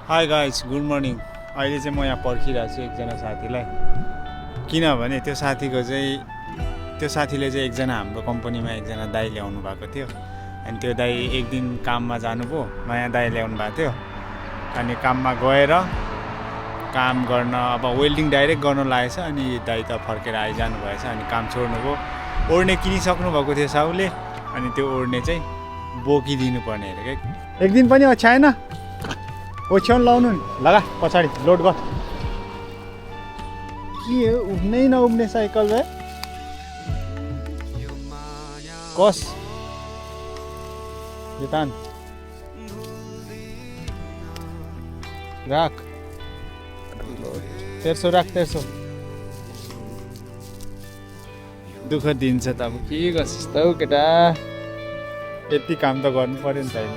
Hi guys good morning. अहिले चाहिँ म यहाँ पर्खिरहेको छु एकजना साथीलाई, किनभने त्यो साथीले चाहिँ एकजना हाम्रो कम्पनीमा एकजना दाइ ल्याउनु भएको थियो। अनि त्यो दाइ एक दिन काममा जानुभयो, नयाँ दाइ ल्याउनु भएको थियो। अनि काममा गएर काम गर्न अब वेल्डिङ डाइरेक्ट गर्न लागेछ। अनि दाइ त फर्केर आइजानु भएछ। अनि काम छोड्नुभयो। ओड्ने किनिसक्नु भएको थियो साउले। अनि त्यो ओड्ने चाहिँ बोकिदिनु पर्ने अरे क्या। एक दिन पनि ओछ्याएन, ओछ्याउनु लाउनु नि, लगा पछाडि लोड गर। के हो उठ्नै नउठ्ने साइकल भाइ, कस यो तान राख, तेर्सो राख, तेर्सो। दुःख दिन्छ त अब के गर्छस् त हौ केटा, यति काम त गर्नु पर्यो नि त।